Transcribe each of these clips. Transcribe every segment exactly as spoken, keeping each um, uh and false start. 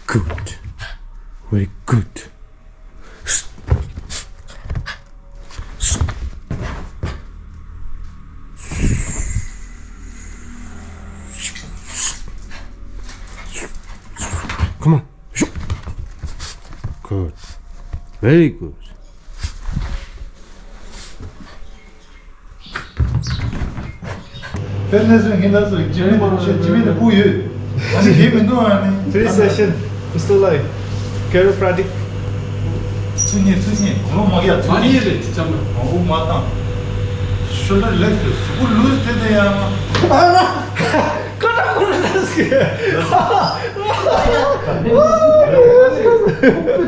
Good. Very good. Come on. Good. Very good. དཔེར་ན་སོ་ངེད་ལ་སོ་ཇི་མི་ལ་ཤེས་ཇི་མི་ལ་སྤུ་ཡོད། ཨ་ནི་དེ་མི་འདུག་ཨ་ནི། Three session. Mister Lai. Chiropractic. ཚུ་ཉེ་ཚུ་ཉེ་གོ་ལོ་མ་ག་ཚུ་མ་ཉེ་ཉེ་རེད་ཅམ་ན། མ་འུ་མ་བཏང་། ཤོལ་ཌར་རི་ལེག་སི་རེད། གཟུགས་པོ་ལུས་དེ་དེ་ཡང་མ། ཨ་ན། ཀ་ཏ་ཀུ་ན་ལ་སི་ཀེ།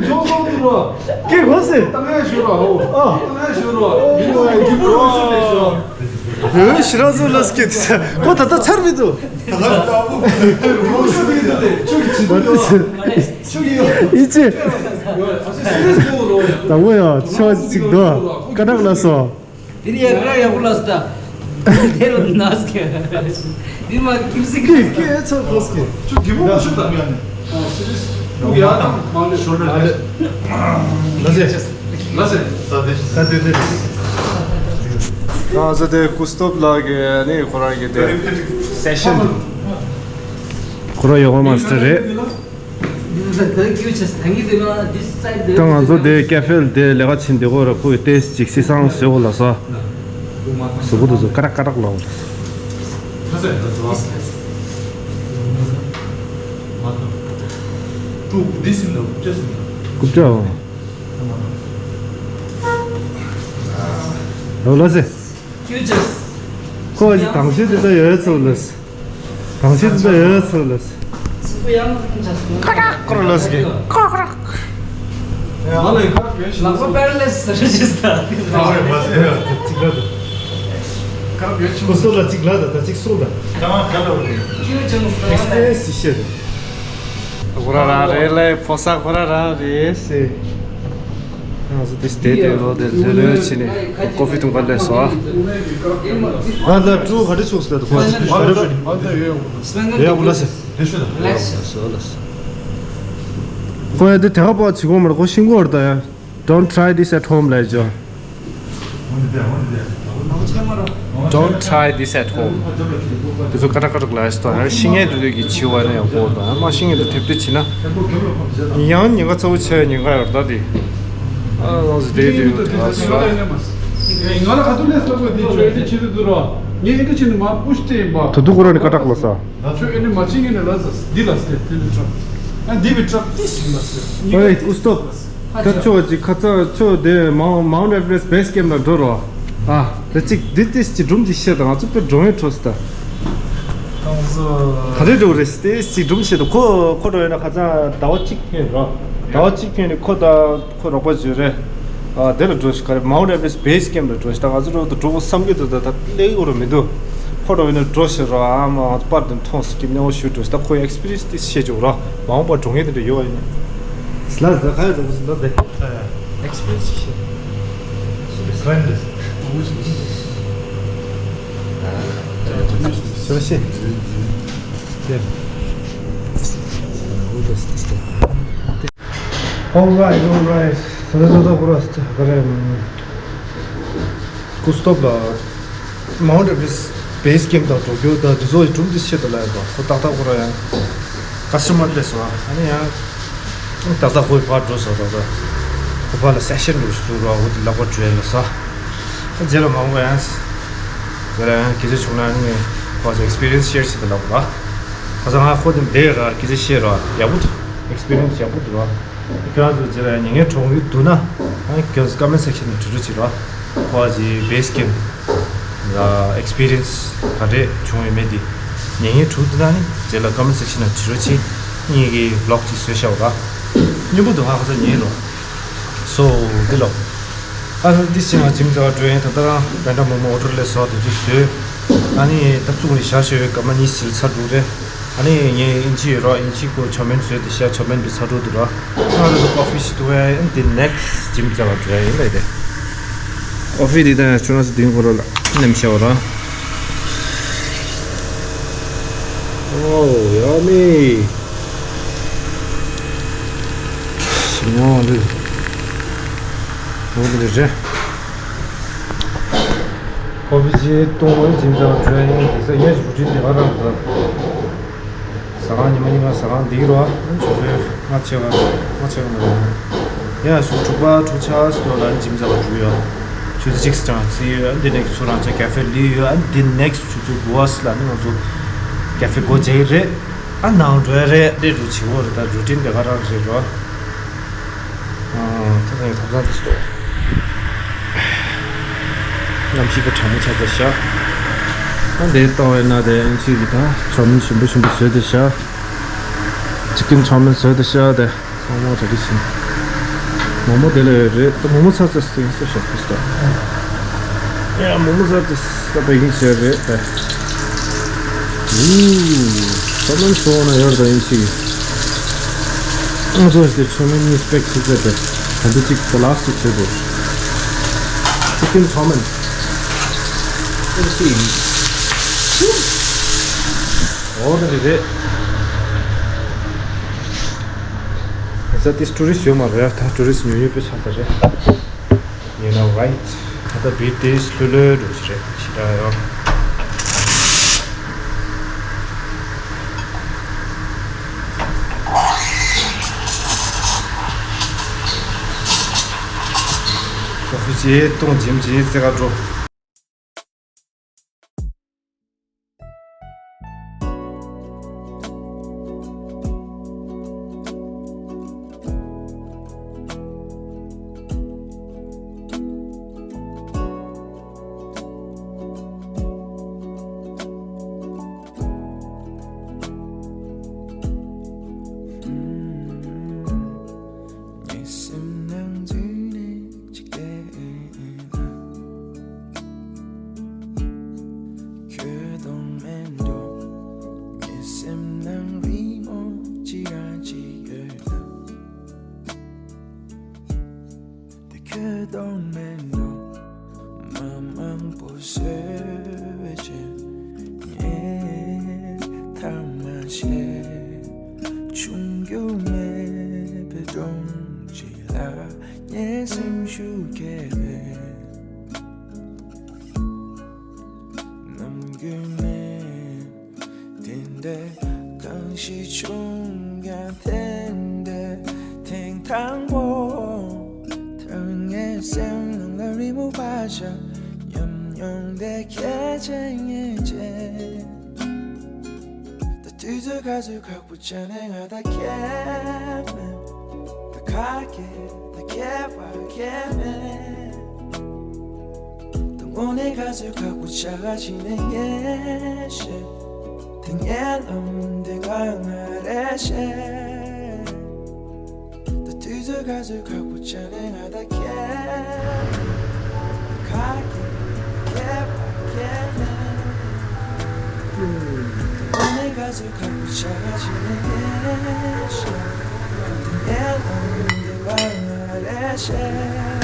ཇོ་སོང་དུ་རོ། ཀེ་གོ་སེ། ཏང་ཡ་ཤོ་རོ་ཧོ། ཨ། ཏང་ཡ་ཤོ་རོ། མི་རོ་ཡ་ཇུ་རོ་ཤོ་རེ་ཤོ། ཨོ་ཤི་ར་ཟོ་ལ་སི་ཀེ་དེ་ས་ཁོ་ད་ལྟ་ཚར་མི་འདུག་ད་ལྟ་ལྟ་བུ་རོ་ཤོ་དེ་དེ་ཆུ་གི་ཆུ་གི་ཡོ། ཆུ་གི་ཡོ། ཨི་ཅི། ཡོ་ཨ་སི་སི་རེ་སི་ལོ་ལོ་ཡ། ད་ངོ་ཡ་ཆོ་ཅིག་དོ། ཀ་ཏག་ལ་སོ། དེ་ནི་ཡ་ཀ་ཡག་པོ་ལ་སྟ། དེ་རུ་ནས་ཀྱི། དེ་མ་ཀིབ་སི་ཀི། ཀི་ཀི་ཨེ་ཚོ་གོས་ཀི། ཅུ་གི་མོ་ཤུ་དང་ཡ་ནི། ཨ་སི་རིས། ལུག་ཡ་དང་མ་ལེ་ཤོར་ལེ། ལ་སེ། ལ་སེ། ད་དེ་ད་དེ་དེ། ང་ཚོ་དེ་ཀུ་སྟོབ་ལགས་ཀྱི་ནི་ཁོ་རང་གི་དེ་སེ་ཤན། ཁོ་རང་ཡོ་ག་མ་སི་ཊར་རེད། ད་ང་ཚོ་དེ་ཀེ་ཧྥེ་ལ་དེ་ལས་ཀ་བྱེད་འདི་གོ་ར་ཁོས་ཏེས་ཅིག་སི་སང་བཟོས་གོ་ལ་ས། གཟུགས་པོ་དེ་ཚོ་ཀ་རག་ཀ་རག་ལའོ། རྐུབ་བཀྱག་འོ། ལོ་ལ་སེ། ཁོ་ཅི་དང་ཤོས་དེ་ད་ཡོད་ཚོ་ལ་སེ། གང་ཤེས་འདི་ཡོད་ཚོད་ལ། ཀ་རག་ཀ་རག་ལ་སི་ཀེ་ཀ་རག་ཀ་རག། ལག་པ་པེ་ར་ལེ་སི་ཟེར་ཞིག་ད། ཅིག་ལ་ད། ཀུ་སོ་ལ་ཅིག་ལ་ད་ད་ཅིག་སོང་ད། ཨེག་སི་པི་རི་ཡན་སི་ཅིག་བཤད་ད། ཁོ་ར་རང་རེད་ལེ་ཕོ་ས་ཁོ་ར་རང་རེད་ཟེར། ང་ཚོ་དེ་སྟེ་དེ་ལོ་དེ་ལྷོད་ལྷོད་བྱས་ནས་ཀོ་ཧྥི་འཐུང་ག་སླེབས་སོང་ཨ། ང་ད་ཀྲུ་ག་རེ་ཆུགས་སོང་ད་ཁོ་ང་ད་ཡོད་ཡོད་ལ་སེ། དེ་ཤོད་ད། ལགས་སོ་ལགས་སོ། ཁོ་ཡ་དེ་དེ་ག་པ་བྱེད་གོ་མ་རེད་ཁོ་ཤིང་གོ་རེད་ད་ཡ། Don't try this at home ལབ་ཅོ། Don't try this at home. དེ་ཚོ་ཀ་ཏག་ཀ་ཏག་ལབ་སོང་ད་ཡང་ཤི་ངེས་དུ་དུས་ཀྱི་འཆི་བ་ནི་ཡང་པོ་དང་མ་ཤི་ངེས་དུ་ཐེབས་དུས་འཆི་ན། ཡང་ཉེན་ཁ་ཚ་བོ་ཆེ་ཉེན་ཁ་ཡོད་ད་དེ། ཨ་ལོང་ཟི་དེ་དུས་ད་སོ། ང་ལ་ག་དུས་ལས་སླ་པོ་དེ་ཆོས་དེ་ཆི་དུ་དུ་རོ། ངས་ཨེ་འདྲ་བྱས་ནས་མ་པུཤ་སྟེ་ཡིན་པ། ད་དུ་ཁོ་རང་ནི་ཀ་ཏག་ལ་ས། ཆོས་ཨེ་འདྲ་མ་བྱེད་ངེས་ནས་ལ་ས་འདི་ལ་སྟེ་དེ་འདྲ་ཆོ། ཨ་འདི་བི་ཏྲག་ཏི་ཞིག་ལ་སྟེ། ཨེ་ཀུ་སྟོབ། ད་ཆོ་ཅིག་ཁ་ཚ་ཆོ་དེ་མའུ་མའུན་ཨེ་ཝ་རེ་སི་ཊི་བེ་སི་ཀེམ་ལ་འགྲོ་རོགས། ཨ་དེ་ཅིག་འདི་ཏི་ཅིག་སྒྲུང་ཅིག་བཤད་དང་ང་ཚོ་དཔེ་འགྲོ་ཡོད་འཕྲོ་སི་ད། ད་རེས་འགྲོ་རེད་ཏི་ཅིག་སྒྲུང་བཤད་དང་ཁོ་ཁོ་འགྲོ་ཡོད་ན་ཁ་ཚ་ཟླ་བ་གཅིག་ཕན་རོགས། ཟླ་བ་གཅིག་ཕན་ནས་ཁོ་ད། ཁོ་རོགས་པ་བརྗོད་རེད། ཨ་དེ་ལ་འགྲོ་ཞིག་ག་རེ་མའུན་ཨེ་ཝ་རེ་སི་ཊི་བེ་སི་ཀེམ་ལ་འགྲོ་ཞིག་ད་ང་ཚོ་རོགས་དུ་འགྲོ་བསམ་གྱི་འདུག་ད་ད་ལེགས་འོ་ར་མི་འདུག་ཁོ་རོགས་ཡིན་ན་འགྲོ་ཞིག་རོགས་ཨ་མ་ང་ཚོ་པར་དུ་མཐོང་སི་ཀེམ་ནས་འོ་ཞུ་འགྲོ་ཞིག་ད་ཁོའི་ཨེག་སི་པི་རི་ཡན་སི་དེ་བཤད་ཆོག་རོགས་མ་འོངས་པར་འགྲོ་ངེས་དེ་འདྲ་ཡོད་ཨ་ཡིན་ན། ལ་ཟ་ཁ་ཡ་ཟ་བུ་ཟིན་ད་དེ། ཨེག་སི་པི་རི་ཡན་སི་ཤེས། ཁ་ཡ་འདི། ཟ་ཤེས། དེ། All right, all right. ད་ལྟ་ད་ལྟ་ཁོ་ར་ད་ག་རེ། ཀུ་སྟོབ་ལ་མའུན་ཨེ་ཝ་རེ་སི་ཊི་བེ་སི་ཀེམ་དང་འགྲོ་རྒྱུ་དང་དེ་ཚོ་ཡི་སྒྲུང་དེ་བཤད་དུ་ལ་ཡོད་པ་ཁོ་ཏག་ཏག་ཁོ་ར་ཡང་ཀ་སི་ཊ་མར་སླེབས་སོང་ཨ་ནི་ཡང་ཏག་ཏག་ཁོའི་ཕར་འགྲོ་སོང་ད་ལྟ་ཁོ་ཕར་ལ་སེ་ཤན་འགྲོ་ཞིག་འདུག་ར་འོ་དེ་ལག་པ་བྲོས་ལ་ས་རྗེས་ལ་མ་འོངས་པ་ཡང་ཟེར་ཡང་སྐད་ཆ་བྱུང་ན་ནི་ཁོ་ཚོ་ཨེག་སི་པི་རི་ཡན་སི་ཤེར་བྱེད་དུ་ལབ་པ་ཁ་ས་ང་ཁོ་དེ་འདྲའི་ར་སྐད་ཆ་བཤད་ར་ཡག་པོ་འདུག་ཨེག་སི་པི་རི་ཡན་སི་ཡག་པོ་འདུག་ར། ཁྱེད་རང་ཚོ་རྗེས་ལ་ཉན་མཁན་གྲོངས་ཡོད་འདུག་ན། ཨ་ཁྱེད་ཚོ་ཀོ་མེན་ཊི་སེག་ཤན་ནང་བྲིས་རོགས་བྱེད་རོགས། ཁོ་ཅིག་བེ་སི་ཀེམ་ལ་ཨེག་སི་པི་རི་ཡན་སི་ག་འདྲས་བྱུང་ཡོད་མེད་དེ། ཉན་མཁན་གྲོངས་འདུག་ན་ནི་རྗེས་ལ་ཀོ་མེན་ཊི་སེག་ཤན་ནང་བྲིས་རོགས་བྱེད། ངེད་ཀྱིས་བི་ལོག་ཅིག་བཟོས་བཞག་ར། སྙན་པོ་འདུག་ཧ་གོ་ས་ཉན་རོགས། སོ་འདི་ལོ། ཨ་ནི་འདི་ཕྱི་ང་ཇིམ་ཟ་བར་འགྲོ་ཡིན་ད་ལྟ་རང་བེན་ཌ་མོག་མོག་ཨོ་ཌར་སླེབས་སོང་དེ་ཚོ་བཟོས། ཨ་ནི་ད་བཙུགས་ནས་བཞག་བཞག་ཡོད། སྐར་མ་ཉི་ཤུ་ཙམ་ཚར་འགྲོ་རེད། ཨ་ནི་ངས་དབྱིན་ཇི་ཡོད་རོགས། དབྱིན་ཇི་ཁོ་ཆོ་མེན་བཟོས་ཏེ་བཞག་ཆོ་མེན་དེ་ཚར་འགྲོ་འདུག་རོགས། ང་རང་ཚོ་ཀོ་ཕི་ཞིག་འཐུང་ཡ་ཡིན། དེ་ནེག་སི་ཇིམ་རྩེ་བ་འགྲོ་ཡ་ཡིན་ལབ་དེ། ཀོ་ཕི་འདི་ད་ཁྱོད་རང་ཚོ་དེའི་སྐོར་ལ་ནེམ་ཤ་བ་རོགས། Oh, yummy. ཞིམ་ཉམས་འདུག་འོ་དེ་རེད། ཀོ་ཕི་ཅིག་བཏུང་བའི་ཇིམ་ཚང་བྲོས་ཡིན། དེ་ཚོ་ངས་རུ་ཊིན་དེ་ག་རང་དང་། ཟ་ཁང་ཉི་མ་ཉི་མ་ཟ་ཁང་འདི་རོ། ཆུ་ཚོད་ལྔ་ཕྱེད་ཀ་ལྔ་ཕྱེད་ཀ་མ་རེད། ཡ་ཞུ་དྲུག་པ་དྲུག་ཆ་སི་ལོ་ལ་ཇིམ་ཚང་བྲོས་ཡོད། ཆུ་ཚོད་གཅིག་ཙམ་ཙི་ཡོད། འདི་ནས་ཚུར་རང་ཚོ་ཀ་ཧྥེ་ལི་ཡོད། འདི་ནེག་སི་ཆུ་ཚོད་དགུ་པ་ལ་ནི་ང་ཚོ་ཀ་ཧྥེ་སྒོ་རྒྱག་གི་རེད། ཨ་ནང་འགྲོ་ཡ་རེད། འདི་རུ་བྱེད་འོ་རེད། ད་རུ་ཊིན་དེ་ག་རང་རེད་རོ། ཨ་ད་ད་ཐབ་ཚང་དུ་སྟོ། གནམ་གཤིས་པོ་གྲང་མོ་ཆགས་ཚར་ཤག་ཨ་འདི་ལྟ་བས་ན་དེ་ཨིན་ཅི་གི་ད་ཆོ་མིན་ཞིམ་པོ་ཞིམ་པོ་བཟོས་ཏེ་ཤག་ཅི་ཀིན་ཆོ་མིན་བཟོས་ཏེ་ཤག་དེ་ཚང་མ་རེ་རེ་བཞིན། མོག་མོག་དེ་ལ་ཡོད་རེད། ད་མོག་མོག་ཚ་ཚ་སྟེང་ས་ཤག་ཕུ་སྟ། ཡ་མོག་མོག་ཚ་ཚ་ད་པེ་ཀིང་བྱས་རེད་ད། ཨུ། ཆོ་མིན་སོང་ན་ཡོད་ད་ཨིན་ཅི་གི། ང་ཚོ་ཞིག་ཆོ་མིན་གཉིས་སྤེག་ཆུ་ཚོད་དེ། ད་འདི་གཅིག་གོ་ལ་སི་ཆོས་དེ། ཅི་ཀིན་ཆོ་མིན། ཨེ་སི། འོ་ན་རེད་རེད། ས་ཏིས་ཊུ་རི་སི་ཡོད་མ་རེད། ད་ཊུ་རི་སི་ཉུང་ཉུང་པོ་ཆགས་ཚར་རེད། You know, right? ད་ལྟ་བི་ཏིས་ལྷོད་ལྷོད་འགྲོ་གི་རེད། ཞེ་དྲག་ཡོད། ཀོ་ཕི་ཅིག་བཏུང་ཇིམ་ཅིག་རྩེ་ག་འགྲོ། ངའི་སེམས་ནང་འཛུལ་ནས་ཅིག་བལྟས་ན། ཁྱོད་དང་མེད་འགྲོ། ངའི་སེམས་ནང་རི་མོ་ཅི་རང་ཅིག་ཡོད་ལ། དེ་ཁྱོད་དང་མེད་འགྲོ། མ་མང་པོ་བཟོས་བྱས་ངས་ཐ་མ་བྱས། ཆུང་རྒྱུ་མེད་པའི་སྒྲོམ་གཅིག་ལ་ངའི་སེམས་ཤུགས་སྐྱེས་པས། ནམ་རྒྱུན་ནས་དེ་འདྲའི་གང་ཞིག་བྱུང་ཡང་དེ་འདྲའི་ཐེངས་དང་པོ། ད་ངའི་སེམས་ནང་ལ་རི་མོ་བ་ཤ་ཉམས་མྱོང་དེ་ཁྱེད་ཅན་ངེས་ཅན། ད་དུས་ཚོད་ག་ཚོད་ཁག་པོ་ཆགས་ནས་ང་ད་ཁྱེད་མེད། ད་ཁ་སྐད་ད་སྐྱེ་བ་ཁྱེད་མེད། ད་དངོས་གནས་ག་ཚོད་ཁག་པོ་ཆགས་ག་ཕྱི་ནས་ངས་ཤེས། ད་ངའི་ལམ་དེ་ང་ང་རེ་ཤེས། ད་དུས་ཚོད་ག་ཚོད་ཁག་པོ་ཆགས་ནས་ང་ད་ཁྱེད་ཁ་སྐད་ཁྱེད་པ་ཁྱེད་མེད། དངོས་གནས་ག་ཚོད་ཁག་པོ་ཆགས་ཕྱི་ནས་ངས་ཤེས། ད་ངའི་ལམ་དེ་ང་ང་རེ་ཤེས།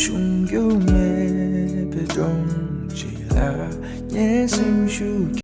ཆུང་རྒྱུ་མེད་པའི་སྒྲོམ་གཅིག་ལ་ངའི་སེམས་ཤུགས།